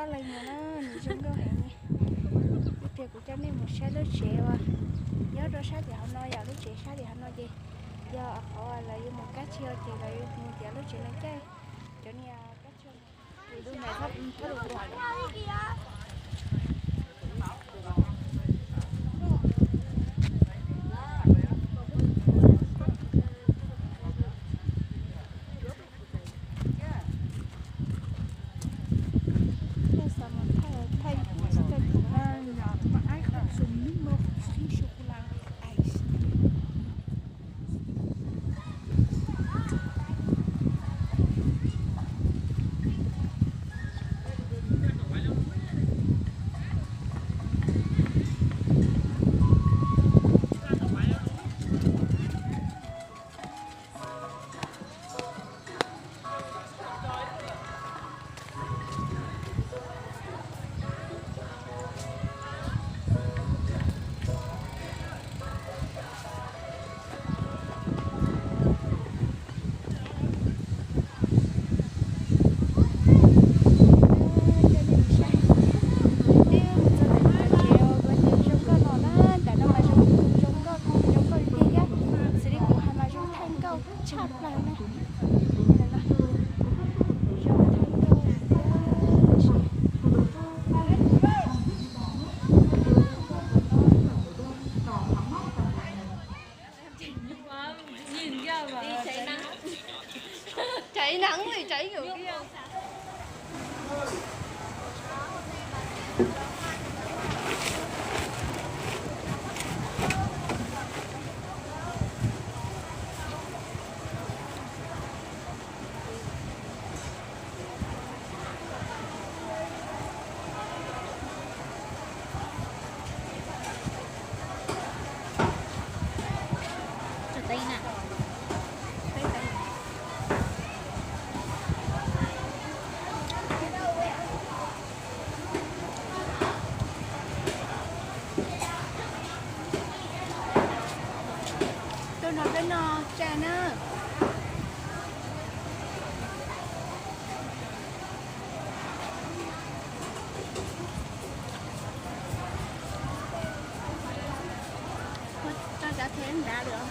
Leej no na, nws zoo nkauj heev. Ib pliag kuv coj nej mus saib lub tsev uas nyob rau sab tim hauv no, yog lub tsev sab tim hauv no ces yog qhov uas lawv yuav mus kab tsig ces lawv yuav mus tiav lub tsev no caij. Cov niag kab tsig. Zoo nkauj no na, ntawm no mas zoo, zoo nkauj, zoo nkauj tiag thiab. Xws li kuv hais mas zoo thaij nkauj tshaj plaws na. Zoo thaij nkauj tiag. Cháy nắng thì cháy kiểu kia. Tuaj no peb no tsa na. Tso cov thiab nrad lawm.